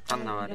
Ханна бар?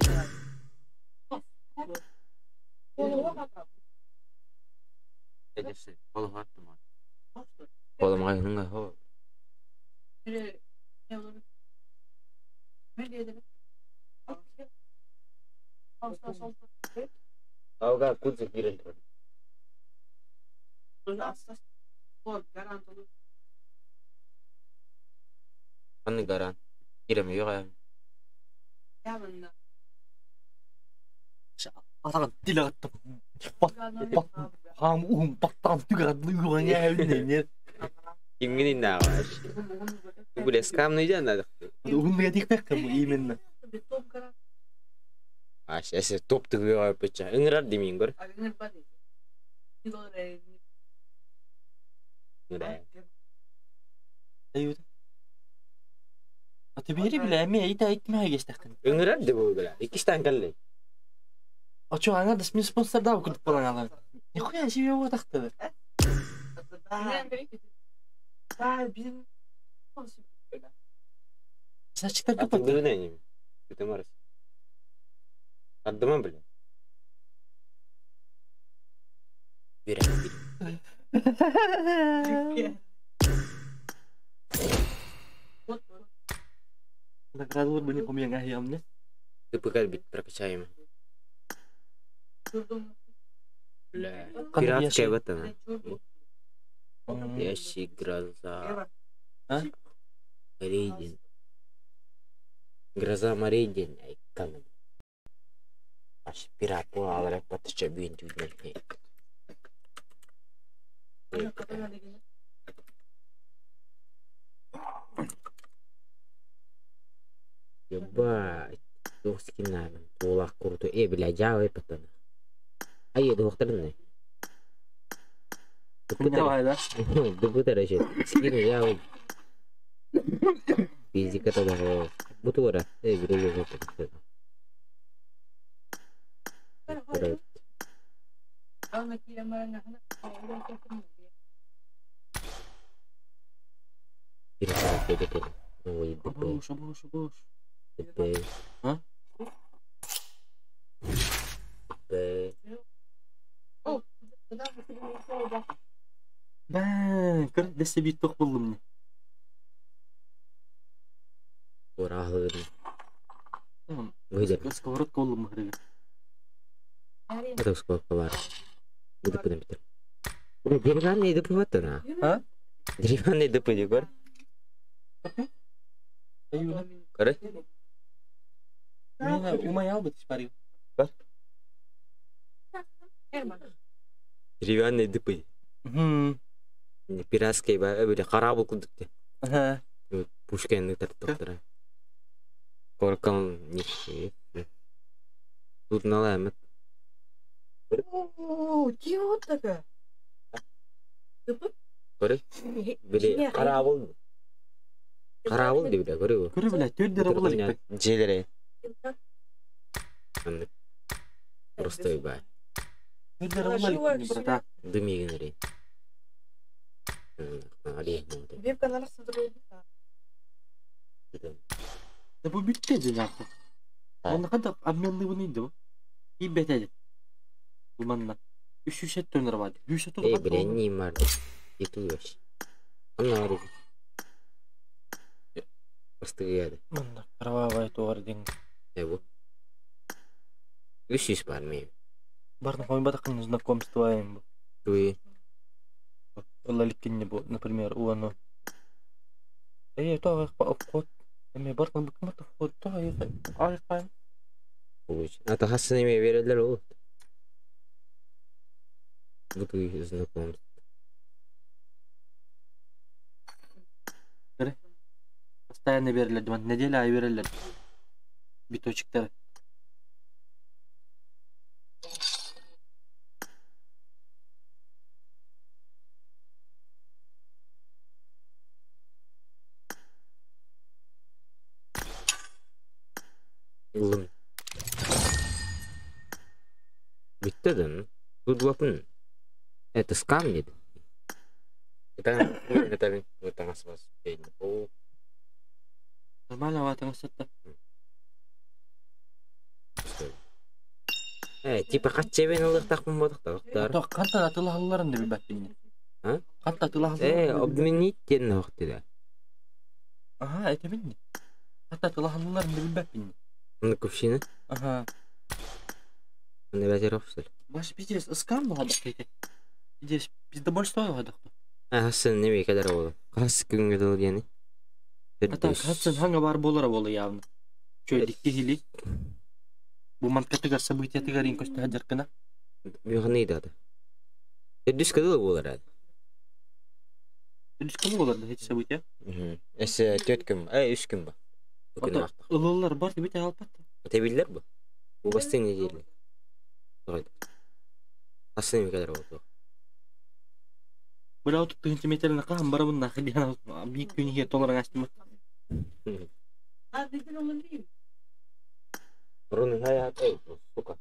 Постоянно берилер, неделя айы берилер. Биточектары. Ыллым. Бүттэ да? Тут. Это скам нет? Это это это О, Нормально ватыңыз. Типа хатчебен ылыктакпын бодуктар. То канта атылахалларын да билбэппин. А? Канта атылахалларын. Обменить тен да. Ага, это бинни. Канта атылахалларын да билбэппин. Ну кувшина. Ага. Не бәтер что ли? Баш пиздец, скам ну гадак кейте. Пиздец, пиздобольство гадак. А, сын неме кадар болду. Кас күнгө дыл дияни. Ата хатсын ханга бар болара болу явно. Чөй дикки хили. Бу манткатыгар событиятыгар ин көстө хаджаркына. Бүйханы дады. Дүс кадыл болар ады. Дүс кім болар да эти события? Эсе төрт күн, үч күн ба. Күн артык. Ылылар бар бит алпат. Тебиллер бу. Бу басты неделя. Асын неме кадар болду. Бу отут тыгынчы метрine кахан барабын нахы диан бик күн хе толарың астымы. Руны хаят, эй, сука.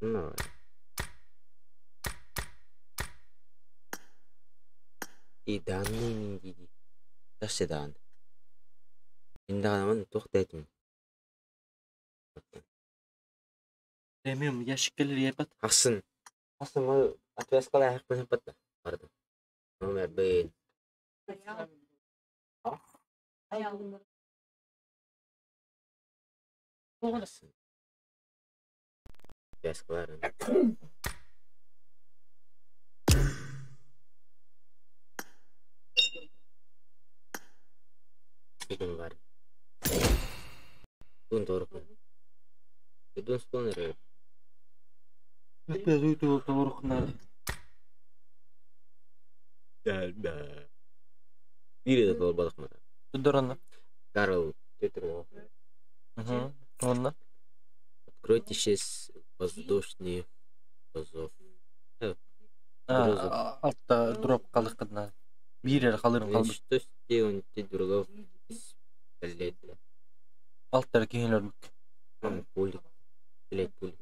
Ну. И данный мин диди. Таше дан. Индаганаман тоқтайтын. Премиум ящик келер епат. Асын. Асын ма отвязкалай хакпын хапатта. Барды. Номер бен. Асын. Отвязкалар. Бүгін бар. Бүгін торық. Бүгін спонсор. Да, да. Бири да толбадық мана. Тударанна. Карл Петр. Угу. Онна. Откройте шесть воздушных глазов. Алтта дроп калыккына. Бирер калырын калды. Что сделать другого пистолета? Алттар кеңелер бүк. Пули. Блять, пули.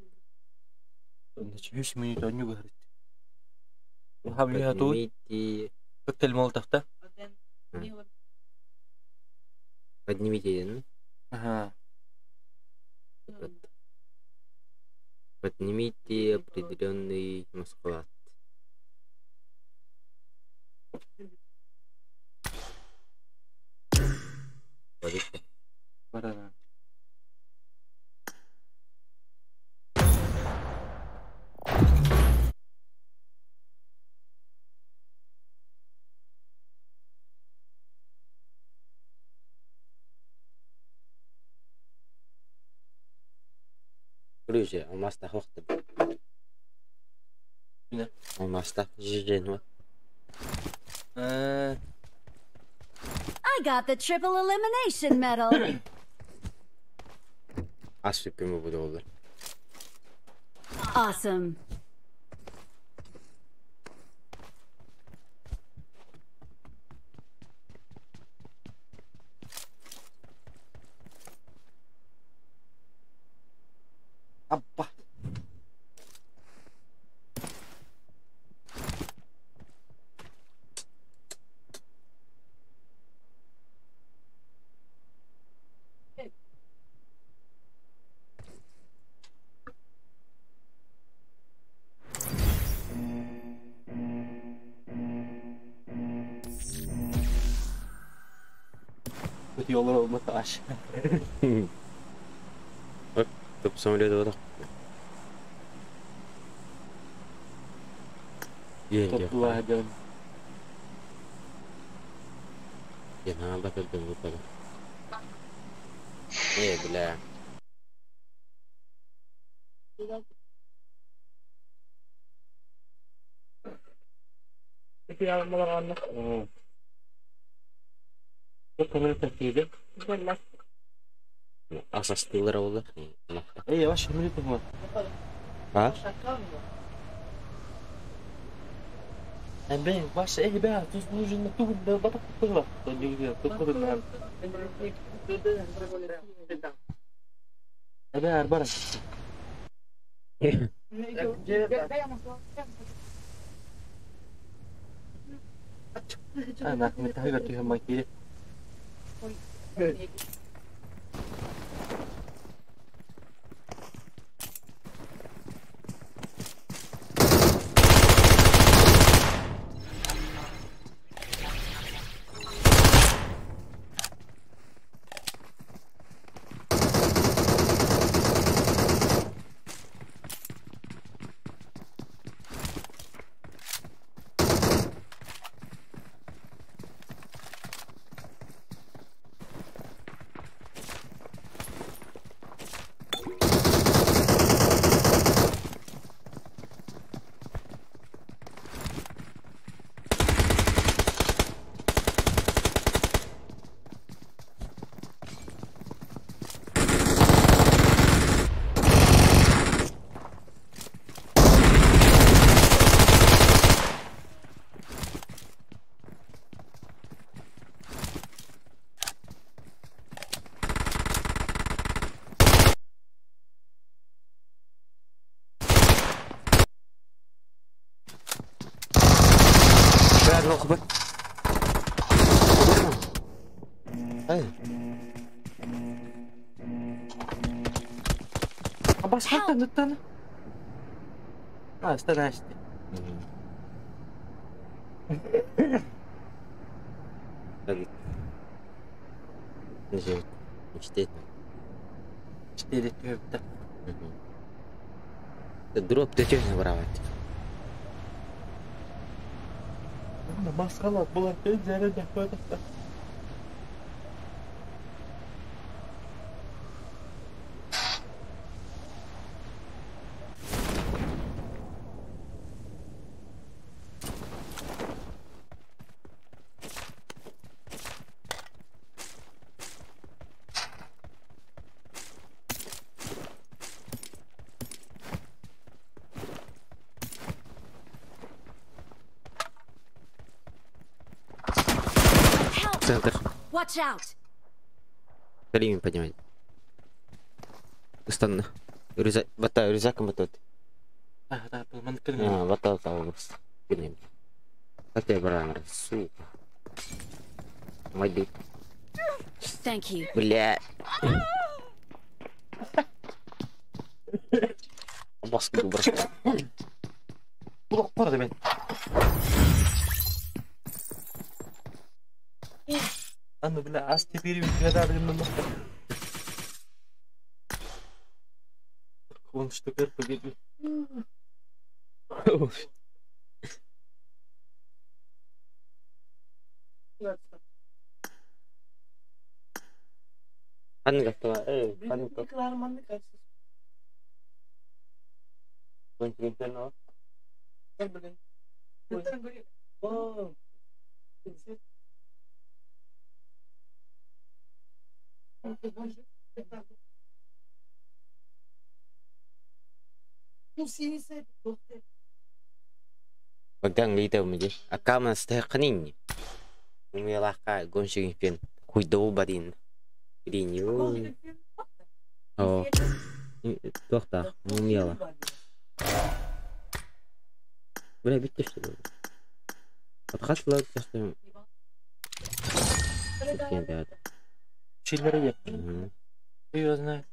Значит, 3 минут одну говорит. Поднимите. Коктейль Молотов-то? Поднимите, ну? Ага. Поднимите определенный склад. Подожди. Барана. Короче, алмаста хохты. Не? Алмаста жижен. I got the triple elimination medal. Ас үппүмү буду болду. Awesome. Аппа. Yollar olması aş. Bak, топ самолет ода. Топтула дön. Я на бакырдым bu kadar. Бля. Асастыылар олар. Эй, yavaş minute var. А? Ben baş ey be tuz bujun tu batak tuğla. Ebe arbara. Ana metahiga tu makire. А, старайся. Четыре да. Дроп ты чё не брать? Маскалат була заряда. Центр. Watch out. Калимин поднимать. Устанна. Рюкзак, бата, рюкзак батот. А, да, А, бата, бата, Хотя брат, сука. Мойди. Thank you. Бля. Баскы бросил. Блок пора мен. Аны бля, ас теперь когда блин мы Он что победил. Богдан лидер Акама стехнин. Умелака гонщик хуйдоу барин. Гриню. О. Тохта, умела. Бля, битте что ли? Отхасла, что Чиллер Я знаю.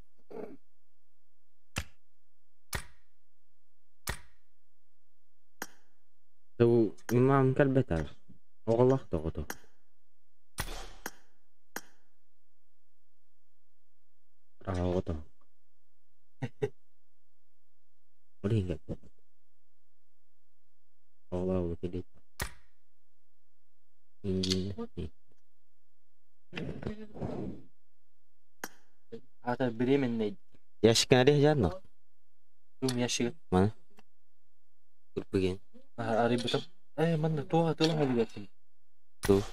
Имам кэлбэтэр, оҕолоох тоҕото Оҕото Ол иһин кэлбэт Оҕолоох кэлиит Ата беременный. Ящикын арыйа дьаанно? Кум ящик. Маны. Курпуген. Арыйбытым. Манна туох атыылаһа илигэртин? Туох?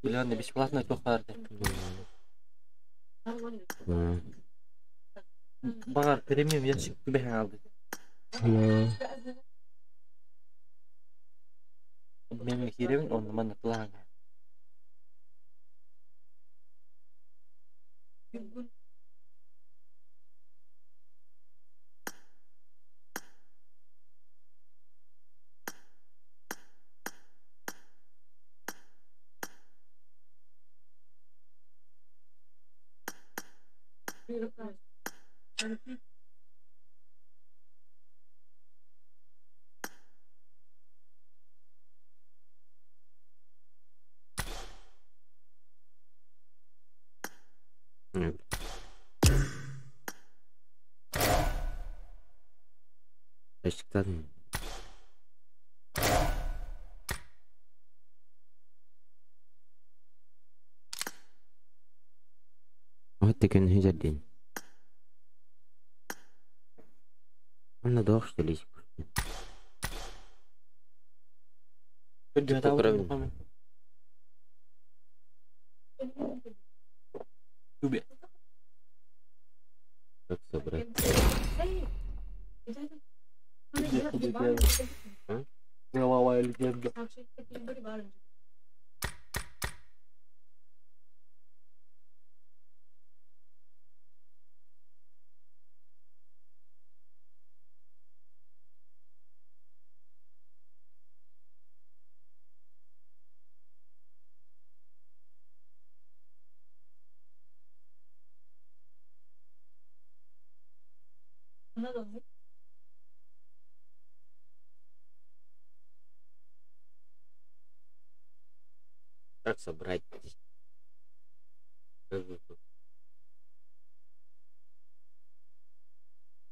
Билигин бесплатно туох баар дии. Баҕар премиум ящик түбэһэн хаалбыт. Мен киирэбин онно манна тылаһаҥ. Açıkladın. Hatta күн хүзэрдин. Анна доох что ли? Көрдү Түбэ. Как собрать? Кровавая легенда. Как собрать?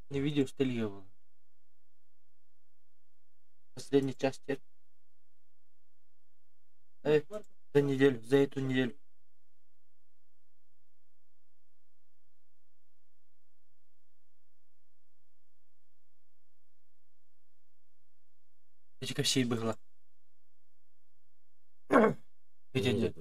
Не видео стелье было. Последняя часть теперь. За неделю, за эту неделю. Эти кощей было. Где где?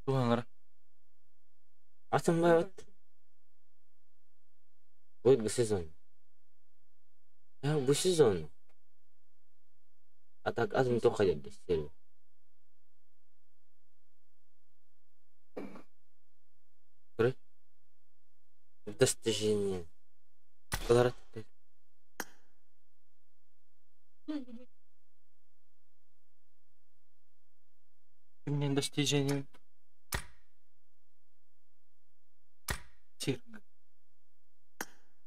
Туһанара. Атын бат. Будет бу сезон. Бу сезон. А так атын тоха деді серия. Достижение. Подарок. Мне достижение. Цирк.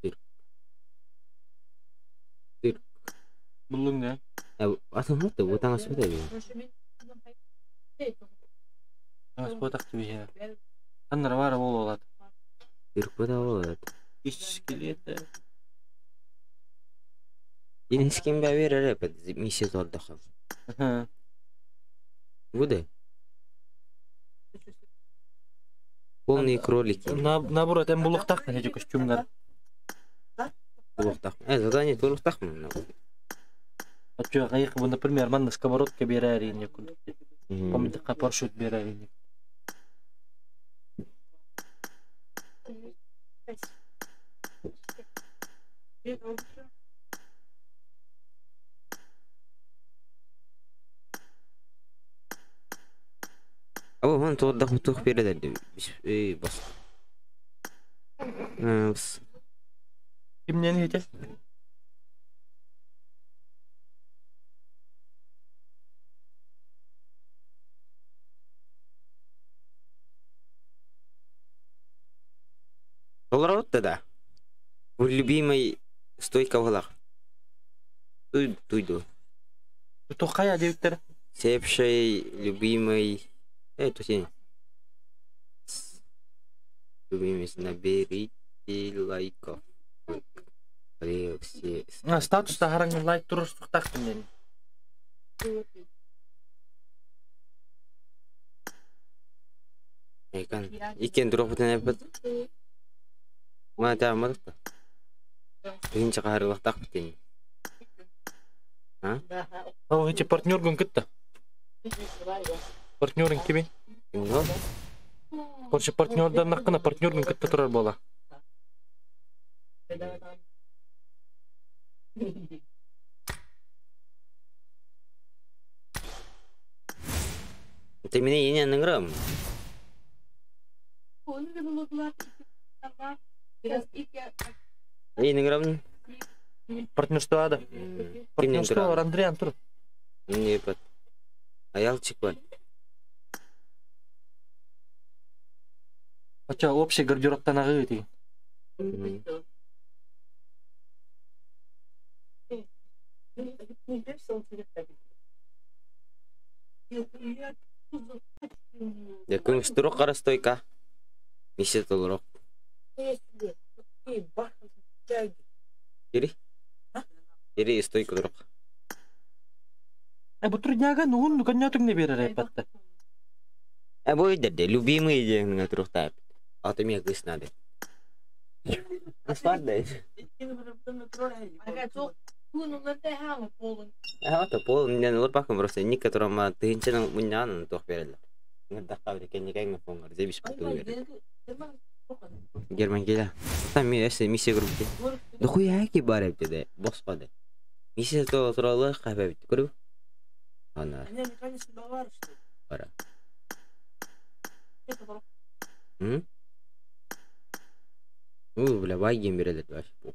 Цирк. Цирк. Буллуң да? Атын мөттө, бу таңас бит эби. Таңас ботак түбү. Аннара бара болуп алат. Цирк бу да болот. Иш скелеті. Дин скин бе берер эпет миссия тордохо. Буде? Полные кролики. Наоборот, эм булуктак эти костюмнар. Булуктак. Задание булуктакмы? А чё, кайык бу, например, манна сковородка берер ине курдук. Помидорка парашют берер ине. Абы ман тордох тух берер бас. Бас. Кимнен хете? Доллар да. Бу любимый стойка булар. Туй туйду. Тухая дебиттер. Сепшей любимый. То Любимый наберите лайков. Все. Статус хараң лайк турустуктак мен. Эй, Чекан. Иккен туруохпутун эппит. Маата амматык да. Тыһыынча хаһарылахтаахпыт дии. А? Ол эти партнергун кытта. Партнерын кими? Ну, Короче, партнерданнаххына партнергун кытта турар буола. Ты меня не ныграм. Не ныграм. Партнерство ада. Партнерство Андриан тур. Не под. Аялчик бар. Хотя общий гардеробтан аҕыы тиги. Я көмүстүрүк қара стойка. Миссия толорок. Кири. Кири стойка турук. Э, бу трудняга нугун нуканнятуң не берер эппатта. Э, бу идерде любимый диэн туруктаап. Аты мне кыс надо. Аспарда. Э, пол мен олор бакым просто ник которому тыгынчанын муннан тох берелер. Ңырдакка бир кенни кеңе фонгар зебиш буту берет. Герман келе. Там мен эсе миссия көрүп. Дохуя ки бар эп деди. Боспады. Миссия то туралы кайба бит көрүп. Ана. Бара. М? У, бля, бай берелер вообще.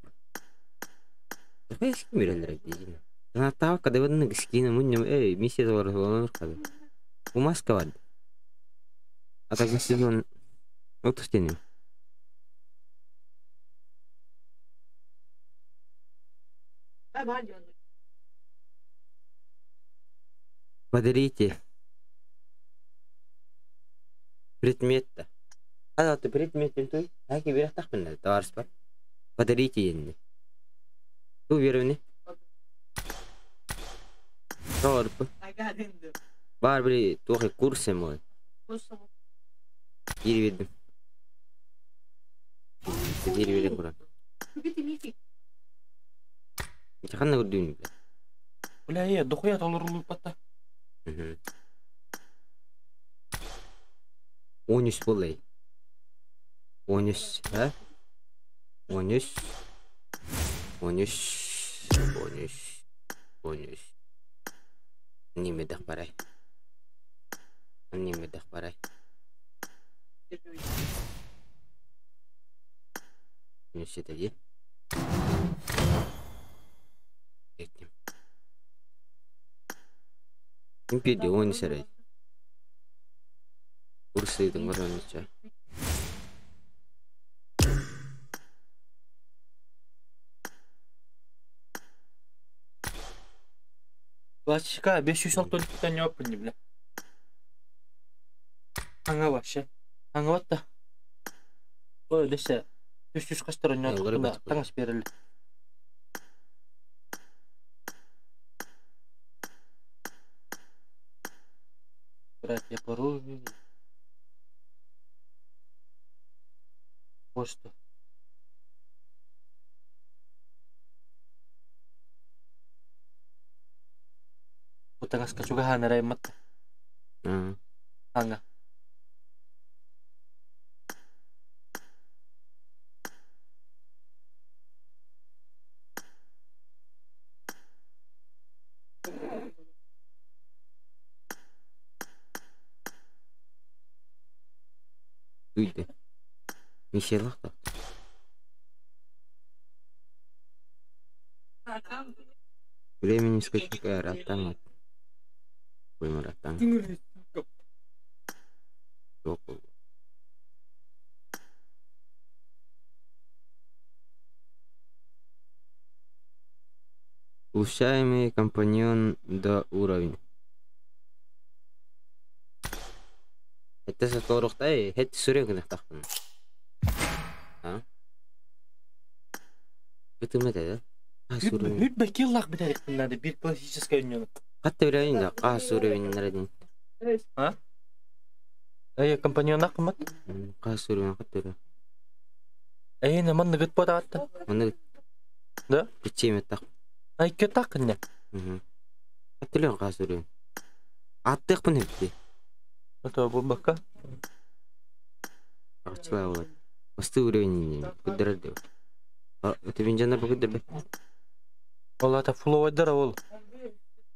Дохуя скин берелер дейин. Ана тавка да вон скин муннем эй миссия туралы кабы. У маска бар. А так сезон отустенем. Подарите. Предмет-то. А, ты предмет той? Аки берек тахмин товарищ бар. Подарите енді. Ту беревне. Торп. Бар бiri туохи курсе мой. Кири бердим. Кири берем куран. Ханна көрдүүн бля. Бля, э, дохуя толорулуп батта. 13 болай. 13, ha? 13. 13. 13. 13. Ниме барай. Ниме барай. 13 это Этим. Империя он сарай. Курсы дыңгыр. Классика 564 не опыни, бля. Аңа вообще. Аңа батта. Ой, десе. 300 каштар не таңас берилди. Братья по оружию. Почта. Бу таҥаска чугаһаан эрэ айматта. Аңа. Уйды. Мишелах да. Времени сколько ратан. Ой, ратан. Улучшаемый компаньон до уровня. Это за торухтай, это сүрегін тақпын. А? Бітімеді, да? Қас уровень. Бүт бакиллах битәрик надо бир классическая өньөнү. Қатты уровень да, қас уровень нарадин. А? Эй, компаньонах кымат. Кассырын кыттыры. Эй, наман ныгыт потаатта. Маны Да? Пичеметтах. Ай, кетак не. Кыттырын кассырын. Аттык бу. Это был бака. Акчылай болот. Басты уровень кыдырыр деп. Это винжанар бу кыдыр. Ол ата флоуайдара ол.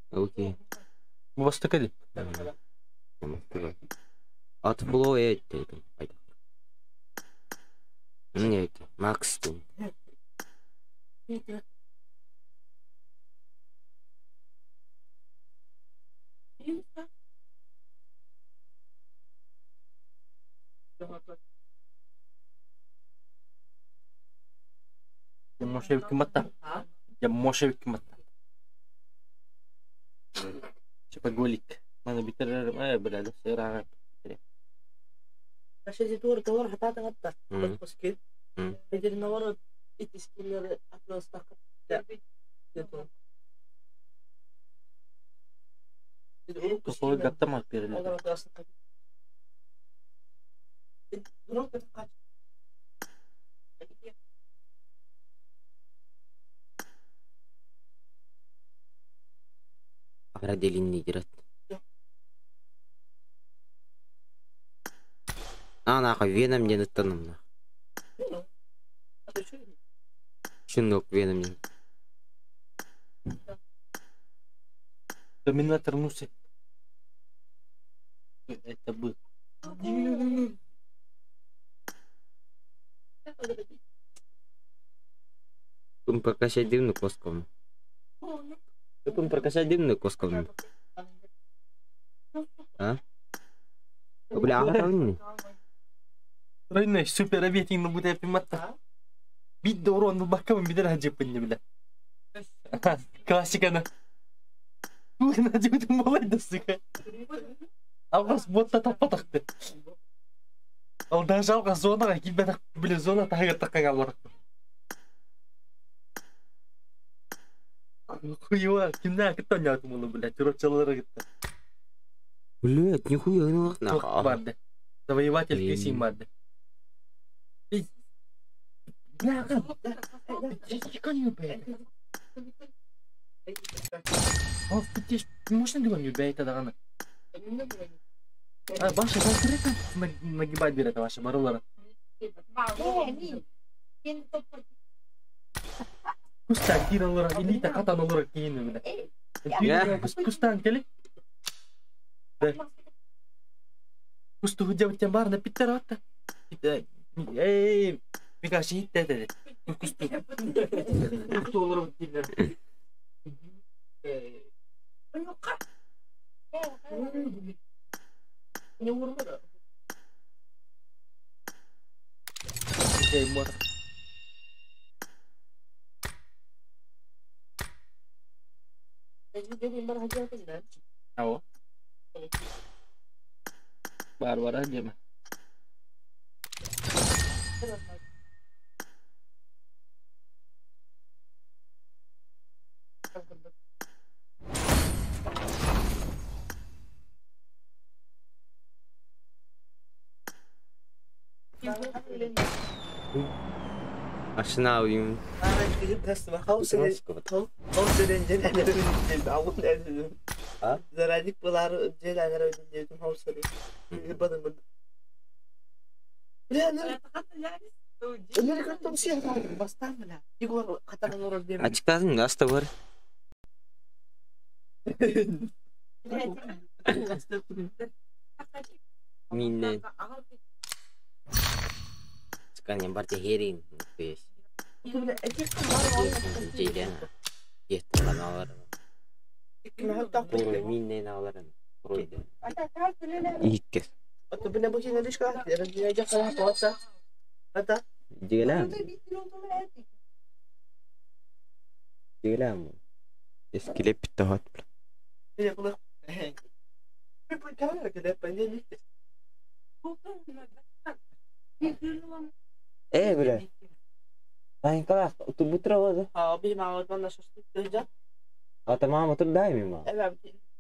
Окей. Бу басты кеди. Ат флоу этти. Не это? Макс ден. Я мошевик матта. Я мошевик матта. Чепа голик. Мана битер, ай, бля, да сыра. عشان تدور تدور حتى تغطى بس كده بدل نور التسكيل أطلس طاقة Какой гаптамат берилди. Ара делинни дират. Анака Веном не наттанымна. Чинок Веном не. Доминатор Нуси. Это был. Пым прокачать дымную коском. Пым прокачать дымную коском. А? Бля, ага не. Райна супер аветин будет пиматта. Бит урон бакам бидер хаджипын бля. Классика на. На жібітің болайды, сука. Алғас ботта таппатақты. Ал даже алға зонаға килбетак, бля, зона тағыр таққан албатақ. Хуева, кимнә китте ойнадым оны, бля, чурочалары китте. Блядь, нихуя не Тух барды. Завоеватель кисин барды. Бля, Ол можно ли он любит это даганы? А, баша, конкретно нагибать берет ваша барылары. Кустан кир олар, элита катан олар кейин бile. Кустан кели. Кусту худя бар на питер атта. Эй, Мика шиит dedi. Кусту. Кусту олар дилер. Oh. Bar-bar aja mah. Ашнау им. Ачыктадым, аста бар. Миннен. Сканем барте херин. Миннен аларын. Иккес. Дигелем. Дигелем. Эскилеп битте хат. Э, бля. Ай, класс, tu butra вода. А, тамам, тут дай мимо.